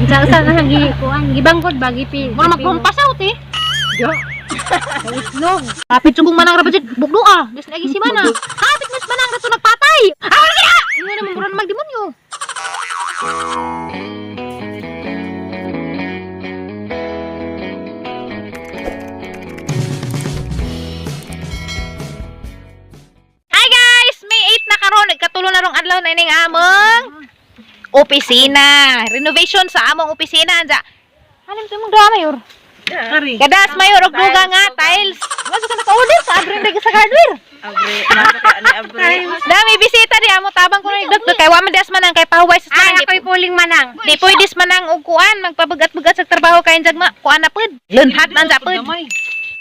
Sa usa nga gi kuan, gibanggod ba gipi. Mura magpampasaw te. Jo. Sa itlog. Kapit sugong manang ra ba jud bugdo ah. Des lagi si mana. Kapit mas manang ra to nagpatay. Ah, wala kaya. Ingon naman mura na magdemonyo. Hi guys! May 8 na karon, nagkatulo na rong adlaw na ining among opisina. Renovation sa among opisina. Anja. Alam to mong drama yor. Kari. Kadas mayor og duga nga tiles. Mas ka naka-order sa abre ndai sa hardware. Abre, nasa ni abre. Dami bisita di amo tabang ko nagdagdag kay wa man das manang kay pahuway sa Ay, manang. ako'y puling manang. Di pwede manang og kuan magpabagat-bagat sa trabaho kay jagma kuan na pud. Lunhat man sa pud.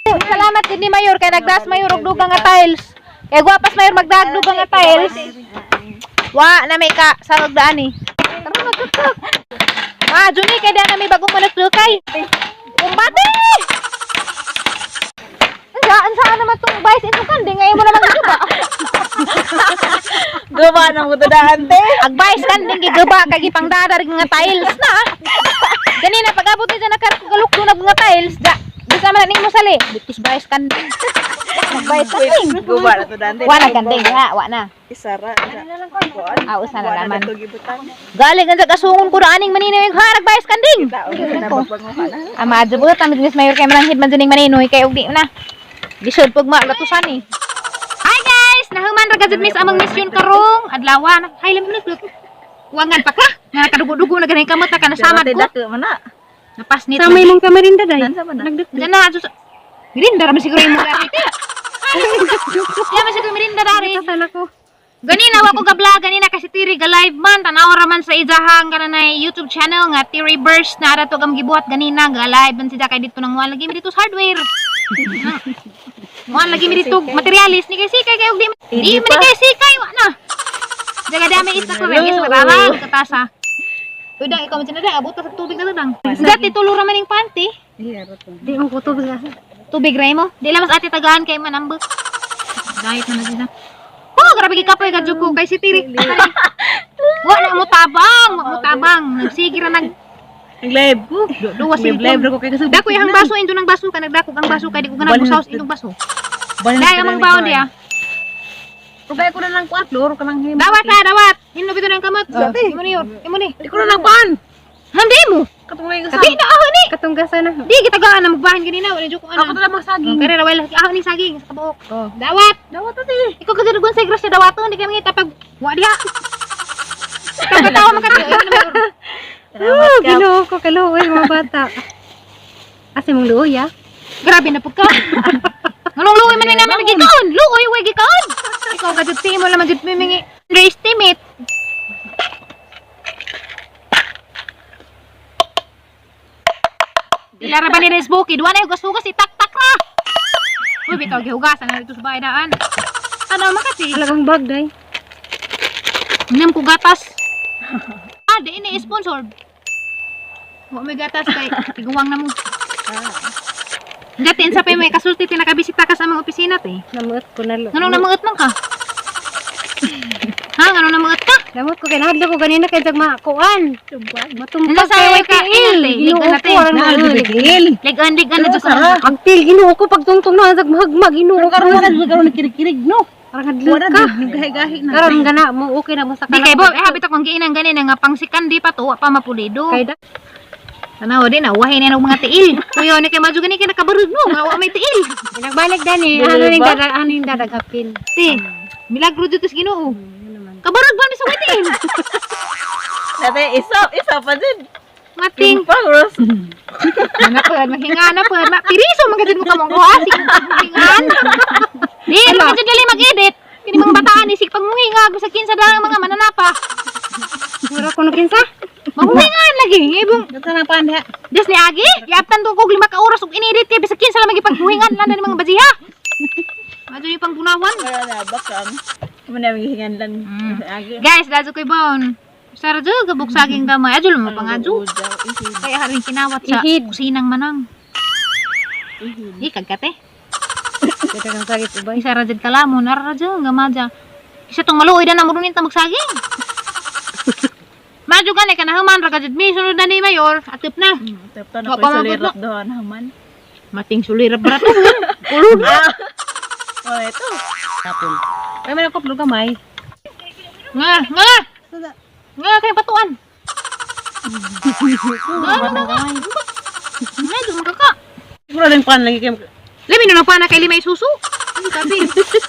Salamat din ni Mayor kay nagdas mayor og duga nga tiles. Kay gwapas mayor magdag duga nga tiles. Wa na may ka sa daan eh. Tara magtuktok. Ah, Juni kay daan na may bagong managdukay. Kumbate! Saan saan naman tong vice ito kan? Di ngayon mo naman guba. Guba na mo to daan te. Ag vice kan ding giguba kay gipangdadar nga tiles na. Ganina pag abot ni nakargalok na nga tiles da. Di sa man ning mo sali. Dito vice kan. Mag-vice kan ding. Guba na to daan te. Wa na kanding ha, wa na. Isara. Ah, usa na naman. Wa na to gibutang. Galing ang asungon ko na aning maninoy harag vice kanding. Tao na bagbango na. Ama adyo tamit mis mayor kay mananghid man dining maninoy kay og di na. Lisod pag malatusan eh. Hi guys, nahuman ra gajud mis among mission karong adlaw na. Hi lam naglut. Wangan pa ka. Nga nakadugo-dugo na ganay kamot na kanasamad ko. Dako man na. Napasnit. Sa may mong kamarinda day. Nansa man na. Nagdugdug. Diyan na adyo sa Mirinda ra man siguro yung mga ate. Ya man siguro mirinda dari. Sana ko. Ganina wa ko ga-vlog ganina kasi Tiri ga live man tanaw ra man sa izahang kananay YouTube channel nga Tiri Burst na ara to gam gibuhat ganina ga live man sila kay dito nang wala lagi mi dito sa hardware. Mo lagi mi dito materialis ni kay sikay kay og di di man ni kay sikay wa na. Jaga dami isda ko rin sa barang katasa. Uy dang ikaw man sinada abot sa tubig na to dang. Dati tulo ra man ning panty. Di mo ko tubig asa. Tubig ra mo. Di lamas ate tagaan kay manambot. Diet naman sila. Oh, grabe gikapoy ka ko kay si Tiri. Wa na mo tabang, wa mo tabang. Nagsige ra nag Nag-live ko. duwa May live cellphone. ra ko kay kasug. Dako yang baso indo ng baso ka nagdako ang baso kay di ko ganang busaw indong baso. Dai among baon diya. Rugay ko na lang kuan, loro ka lang himo. Dawat ha, dawat. Hinlo bito ng kamot. Imo ni yor, imo ni. Di ko na lang kuan. Hindi mo. Katong ngay Di na ako ni. Katunggasan na. Di gitagaan na magbahin ganina wala jud ko Ako ana. to lang magsaging. Kare ra wala ako ni saging sa kabuok. Oh. Dawat. Dawat to te. Ikaw ka dyan sa grasya dawaton, di ka mangita pag wa diha. Katawa man ka Oh, Ginoo ko kaluoy mga bata. Asa mong luoy ah? Grabe na pud ka. Nganong luoy man ni namin gikaon? Luoy way gikaon. Ikaw ka jud mo naman jud mimingi underestimate. Dila ra ba ni Rice Bukid? Wa na hugas-hugas itak-tak ra. Uy, bitaw gihugasan na dito sa bahay daan. Ano makati? Alagang bag day. Inom ko gatas. Ah, di ini sponsored. Wa may gatas kay tiguwang na mo. Dati sa pa may kasulti tinakabisita ka sa among opisina te. Namuot ko na lo. Nganong namuot man ka? Ha, nganong namuot ka? Namuot ko kay nahadlok ko ganina kay jag makuan. Matumpag Ano sa kay way ka- tiil. ingat, eh. Ginoo Ligan ko natin. arang Nagigil. Ligan, ligan na dyan ka. Ang til Ginoo ko pagtungtong na jag mahagmag Ginoo ko. Karon na karon kirig-kirig no. Arang hadlok ka. Gahi-gahi na. Karon gana mo okay na mo sa Di kay bo, eh habit akong giinan ganin nga pangsikan di pa to, wa pa mapulido. Kay da. Tanaw din na, wahin na ng mga tiil. Kuya ni kay madyo gani kay nakabarog no, nga wa may tiil. Nagbalik dani ano ning dadag ano ning dadagapin. Ti, milagro dito sa Ginoo. Kabarog ba ni sa way tiil? Dati isa isa pa din. Mating. Pagros. Mana pud, maghinga na pud. Ma, piriso magajud mo kamong kuha sige paghingaan. Di, magajud dali mag-edit. Kini mga bataan isig pagmuhinga sa kinsa dalang mga mananapa. Mura ko no kinsa. Mahuhingaan lagi. Ibong Dito na panda. Des ni Agi, giabtan to kog 5 ka oras ug inedit kay bisag kinsa lang magipagmuhingan lan ni mga bajiha. Madyo yung pangbunawan. Wala na bakang. Muna magihingan lang. Agi. Guys, dazo koy baon. Sara jud gabuk saging gamay. Adyo mo pangadyo. Kaya haring kinawat sa Ihid. kusinang manang. Di kagkate. Kita kang sakit ubay. Isa ra jud kalamon, ara ra jud gamaja. Isa tong maluoy na namo ta magsaging. Madyo gani kanahuman ra ka jud mi sunod na ni Mayor, atip na. Tapos na Wa ko pa man sulirap doon haman. Mating sulirap ra to. Kulod. Oh, ito. Tapon. Ay man ako gamay. Nga, nga. Nga kay batuan. Nga, nga, nga. Nga, dumaka ka. Mura lang pan lagi kay Lami na pa na kay limay suso. Sabi.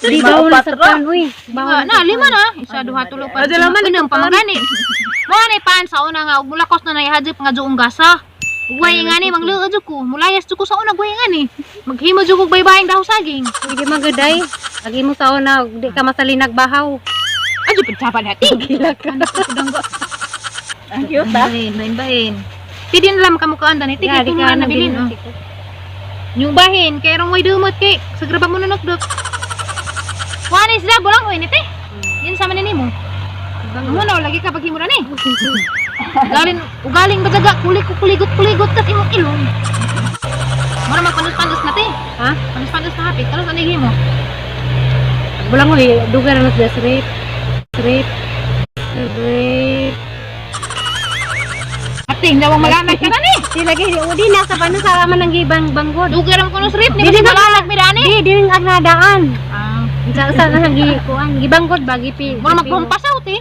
Di bawol sa pan uy. Nga, na lima na. Isa, duha, tulo, pa. Adala man, Unang pamagani. Mga ni pan sa una nga ug mulakos na naihadjip nga juong gasa. Ugway nga ni mangluod jud ko. Mulayas jud ko sa una guway nga ni. Maghimo jud kog baybaying daho saging. Hindi magaday. Agi mo sa una di ka masalinag bahaw. Adyo pud sapa dati. Gila ka. Ang cute ah. Bahin, bahin, bahin. Pidi na lang kamukaan dani. Tige Di kung ka na nabilin. Oh. Yung bahin, kay rong way dumot kay sa graba mo nanukdok. Kuha ni sila, bulang uy, nite. Yan sa manin mo. Mo na, lagi ka paghimo na ni. Ugaling, ugaling bajaga, kulik ko kuligot kuligot kas imong ilong. Mura magpanus-panus na te. Ha? Panus-panus na hapit. Ano sa mo? Bulang uy, duga ra na sa rate. Rate. Rate. Ate, hindi mo malalag ka na ni. Di lagi di na sa pano sa man ang gibang banggod. Duga ra mo kuno rip ni Dili kasi na- malalag mi dani. Di di ang agnadaan. Ah, Sa sa na gi kuan gibanggod ba gipi. mura magpumpasaw te.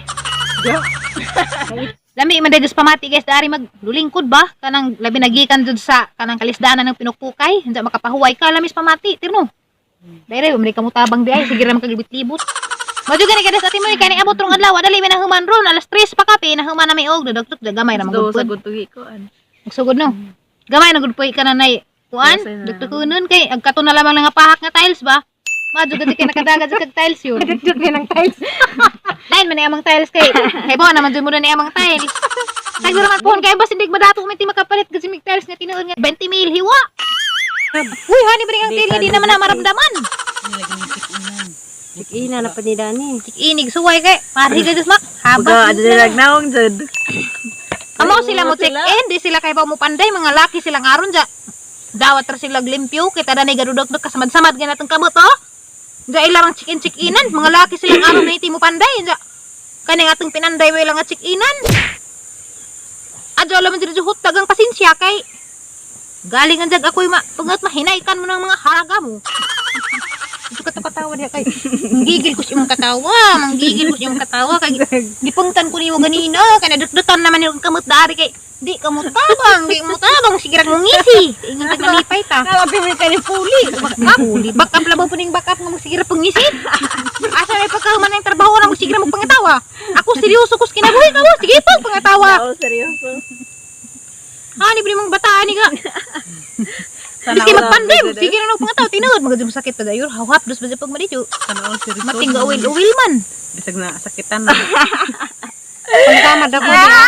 Lami man dahil pamati guys, dari maglulingkod ba? Kanang labi nagikan jud sa kanang kalisdanan ng pinukpukay, hindi makapahuway ka lamis pamati, tirno. Dire bumili ka mo tabang di ay sige ra makaglibot-libot. Madyo gani kada sa timoy kani abot rong adlaw, dali may nahuman ron alas 3 pa kape nahuman na may og dudugtog gamay ra Do sa magud. gutugi ko an. Magsugod no. Gamay na gud po ka na nay kuan, Yes, ay na. dugtukunon kay ag kato na lamang nga pahak nga tiles ba? Madyo gani kay nakadaga jud kag tiles yun. Dugdug ni ng tiles. Lain man ni amang tiles kay kay po naman jud mo na ni amang tiles. Tagdo naman pohon kay bas hindi madato mi ti makapalit kasi mig tiles nga tinuod nga 20 mil hiwa. Uy, hani ba ang tiil nga di naman na maramdaman. Ina na pa ni Dani. Inig suway kay pari kay Diyos mak. Buga Habas. adto nagnawong jud. Amo sila mo check in, di sila kay pa mo panday mga laki silang aron ja. Dawat ra sila limpyo kita danay gadudok kasamad-samad ganatong kamot oh. Ja ilang check in check inan, mga laki silang aron na iti mo panday ja. Kani nga atong pinanday mo ilang nga check inan. Adyo alam mo diri hutag ang pasensya kay galing ang jag ako'y ma pangat mahinaykan mo ng mga haraga mo. Ito ka katawa diha kay manggigil ko sa imong katawa, manggigil ko sa imong katawa kay gipungtan ko nimo ganina kay nadutdutan naman yung kamot dari kay di ka mo tabang, di mo tabang sige ra mong ngisi. Ingon tag nalipay ta. Nalabi mo ka ni puli. Backup, backup labaw po ning backup nga magsigira pangisip. Asa may pagkahuman ng trabaho na magsigira magpangatawa. Ako seryoso ko sa kinabuhi ka mo, sige pag pangatawa. Oo, seryoso. Ani ba mong bataan ni ka? Biski magpandem, sige na nung pangatawa tinuod magad sakit pa dayon, hawap dos ba pag madidyo. Mating ga uwil-uwil man. Bisag na sakitan na. Pagkamad ako diha.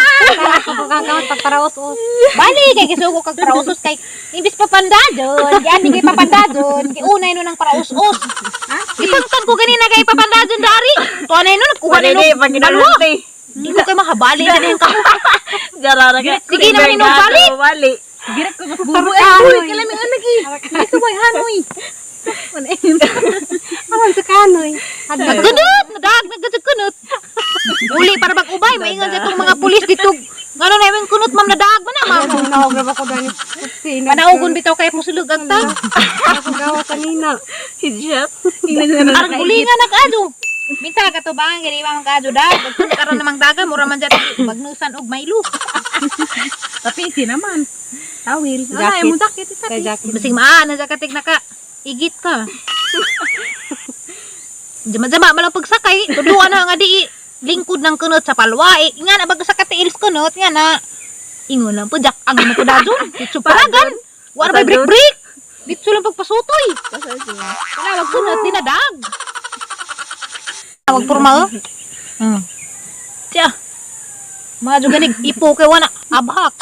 Ako kang kamot pagparaos-os. Bali kay gisugo kag parausos kay imbis papandadon, yan kay papandadon, kay unay no ng parausos. Ipangtan ko ganina kay papandadon dari. Tuanay no nagkuha na no. Pag Dalawa. Di ko kay mahabali na din ka. Jarara ka. Sige naman inong balik. Balik. Bubu ay uy kalami anak eh. Ito way hanoy. Awan sa kanoy. Nagkunot, nadag nagkunot kunot. Uli para bag ubay maingon sa itong mga pulis dito. Ngano na imong kunot ma'am nadaag man na ma'am. Naog na ba ko Dani? Panaugon bitaw kay musulog ang tag. Ako gawa kanina. Hijab. Arang gulingan na kaadyo. Minta ka to bang gani man kaadyo dag. Karon namang daga mura man jat magnusan og maylo. Tapi isi naman. Tawil. Jacket. Ay, mo jacket. Kay jacket. Basig maa na jakatik naka igit ka. Jama-jama malang pagsakay, tuduan na nga di lingkod ng kunot sa palwa. Eh, nga na baga sa katiils kunot nga na. Ingon lang po jak ang mo ko dadon. Ditso paragan. Wala may break break. Ditso lang pagpasutoy. Wala wag kunot di na dag. Wag formal. Tiya. Mga ganig ipo kay wana abhak.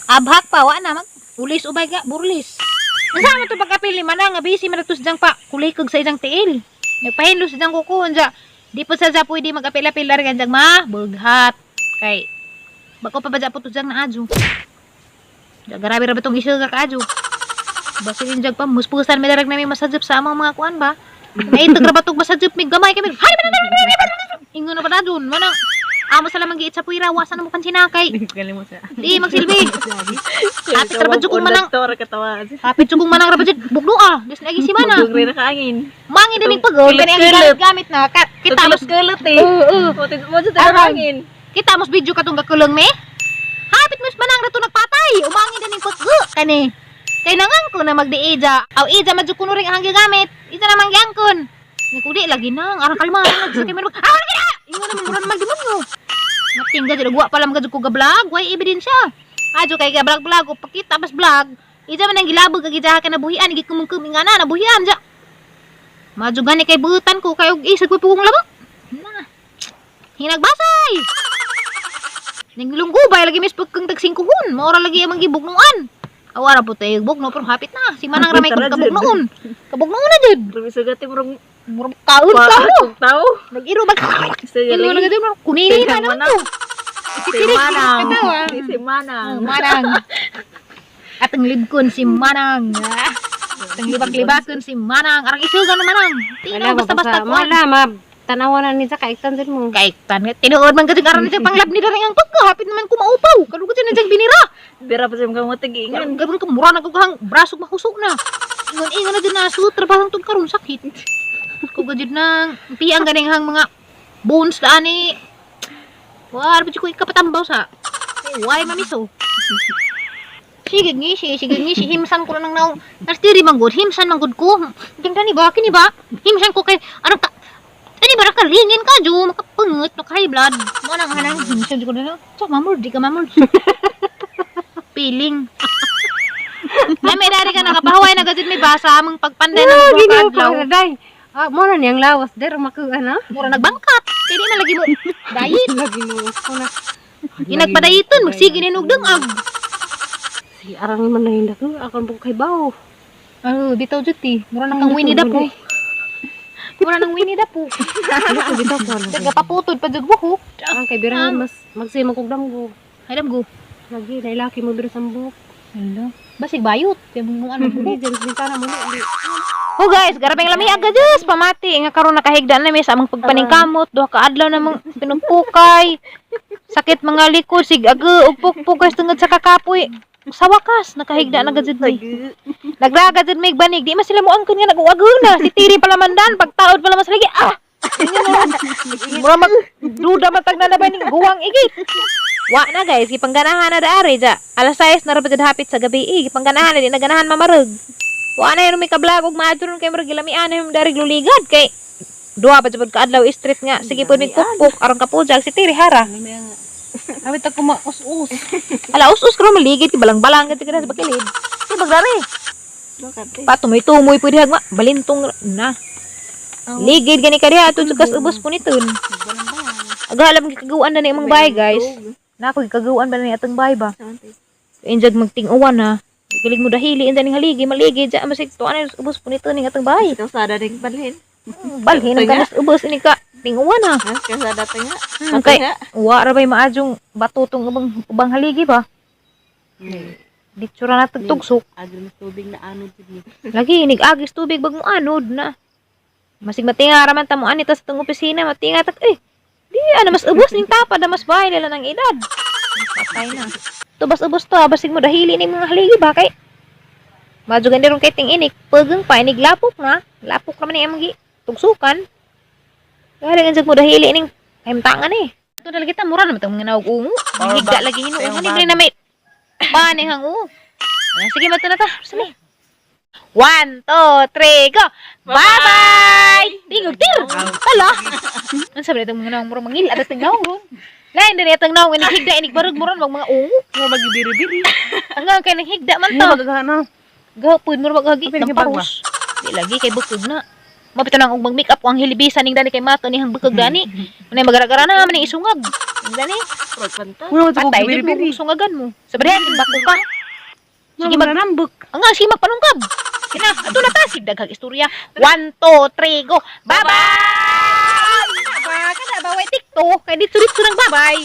Abhak pa wa na mag ulis ubay ka burlis. Unsa man to pagkapil ni manang nga busy man tos diyang pa kulikog sa isang tiil. Nagpahinlo sa diyang kuko unsa. Di po sa sa pwede magapil-apil lar ganjang ma bughat kay bako pa ba dya po to diyang naadyo. Ja, grabe ra ba tong isil ka kaadyo. Basilin jag pa muspusan mi darag nami masajip sa among mga kuan ba. Naitog ra ba tong masajip mi gamay kami. Hay man. Ingon na pa na dun. Manang Amo sa lamang giit sa puwira, wasa na mo pansinakay. Galing mo siya. Di magsilbi. Hapit ra ba jud kung manang Tora katawa. Hapit jud kung manang ra ba jud bugno ah. Dis na si mana. Magugri na kaangin. Mangin din ning pagol kani ang Kulot-kulot. gamit na ka, kita mos Kulot eh. Oo. Mo jud Aray. hangin. Kita mos video katong gakulong me. Hapit mos manang ra to nagpatay. Umangin din ning paggo kani. Kay nangangko na magdi-ija. Aw ija man jud kuno ring ang gigamit. Ija naman giangkon. Ni kudi lagi nang arang kalma nag sa kay ah lagi na. Ingon naman mura naman demonyo. Matingga jud wa pa lang gajud ko ga vlog, way ebidensya. Adyo kay ga vlog vlog o pakita mas vlog. Ija man ang gilabog kag ija ka nabuhian gikumungkum ingana nabuhian ja. Madyo gani kay butan ko kay og isag ko pugong labo. Na. Hinagbasay. Naglunggo ba lagi mis pagkang tag singkuhon. Maora lagi amang gibugnuan. Awara po tayo bugno pero hapit na. Si Manang ramay kung kabugnoon. Kabugnoon na jud. Grabe sugat eh, murag Murag kaon ka mo. tao. Nag-iro bag. Sa Ilo na gud kunini na naman ko. Si Manang. Katawa. Si Manang. Manang. At ang libkon si Manang. At ang libak-libakon si Manang. Arang isugan na Manang. Tino basta-basta kuan. Wala, ma tanawa na ni sa kaiktan din mo. Kaiktan. Tinuod man kasi aron siya panglab ni Daring ang pagka. Hapit naman kumaupaw. Kalugod siya na siyang binira. Bira pa siya mga matagingan. Karon karon ka mura na ko kahang braso mahuso na. Ingon ingon na jud na suot trabaho tug karon sakit. Ko gajud nang piang ganing hang mga bones na ani. War ba ko ikapatambaw sa. Why mamiso? Sige ngi, sige sige ngi, si himsan ko na nang naong. Nas diri man gud, himsan man gud ko. Tingnan ni ba kini ba? Himsan ko kay anong ka Ani ba nakalingin ka jo, makapangot, maka high blood. Mo nang hanang himsan ko na. Sa mamul di ka mamul. Piling. Ay, may dari ka nakapahuway na gajud may basa among pagpanday ng Ah, mga ginoo ko adlaw. na day. Ah, mo na niyang lawas der makuha na. Mura nagbangkat. Kay di man lagi mo diet. Ginoo ko na. Ginagpadayiton magsige ni og dungag. Si arang man na hindak ko akon po kay bawo. Oh, bitaw jud ti. Mura na kang Winnie the Pooh. Mura nang Winnie the Pooh. Ano ko bitaw ko ano. Nagapaputod pa jud buhok. Ang kay bira mas magsimang kog damgo. Ay damgo. Lagi na ilaki mo bira sa buhok. Hello. Basig bayot. Kay mong ano Hindi dyan bintana mo ni. Oh guys, garabing lami aga Diyos, pamati nga karon nakahigda na mi sa among pagpaningkamot, duha ka adlaw namang pinugpukay. Sakit mga likod sig aga ug pukpuk guys tungod sa kakapoy. Sa wakas nakahigda na gajud mi. Nagraga jud mi banig, di man sila moangkon nga nag-uago na. Si Tiri pala man dan, pagtaod pala mas lagi. Ah. Mura mag duda man tag na ba ning guwang igit. Wa na guys, gipangganahan na daari ja. Alas 6 na ra ba jud hapit sa gabi, eh, gipangganahan na di na ganahan mamarog. Wa na yun may kablog ug maadto ron kay murag gilamian na yung darig luligad kay duha pa jud ka adlaw street nga sige po mig pukpuk aron kapujag si Tiri hara. Awit ako maus-us. Ala us-us karon maligid kay balang-balang gid sa bakilid. Si bagrare. Patumoy-tumoy pwede hagma balintong na. Ligid gani ka diha ato sa ubos puniton. Aga alam gikagawan na ni imong bahay guys. Na ako gikagawan ba na ni atong bahay ba? Injag magting-uwan na. Gilig mo dahili inda ning haligi maligi ja masig tuan na ubos puniton ning atong bahay. Kalsada rin balhin. Balhin ang kanas ubos ini ka tinguan na. Nas kalsada tinga. Kay wa ra bay maadjong bato tong ubang ubang haligi ba? Ditsura na tugtugsok. Agri mas tubig na anod jud ni. Lagi inig agis tubig bag mo anod na. Masig matinga ra man ta mo ani tas tong opisina matinga tak eh. Di ana mas ubos ning tapad na mas bahay nila ng edad. Patay na. To bas ubos to ah, basig mo dahili ning mga haligi ba kay Madyo gani ron kay ting inik, pageng pa inig lapok na, lapok naman ni among gi tugsukan. Kaya rin mo dahili ning kahimtangan eh. Ito na lagi ta mura naman tong mga naog ungo. Higda lagi hinuon ni na may paning hang ungo. Ah, sige mato na ta. Sali. 1, 2, 3, go! Bye-bye! Tingog, tir! Tala! Ang sabi nitong mga naong murang mangil, atas ng naong ron. Lain din itong naong, inig higda, inig barog, murang mag mga ungo. Nga magibiri-biri. Hanggang kay nang higda man to. Magagana. Gapod, murang maghagi, Apil ng kay bagwa. paros. Di lagi, kay bukog na. Mapito nang og mag-make up ko ang hilibisan ning dani kay Mako ni hang bukog dani. Manay magaragara na man isungag. Dani, patay din mo kung sungagan mo. Sa barihan, bako ka. Sige, mag nambok. Ang nga, sige magpanungkab. Kina, ato na ta, sig daghang istorya. 1, 2, 3, go. Bye-bye! Kada ba, way TikTok? Kay dito-dito nang bye-bye.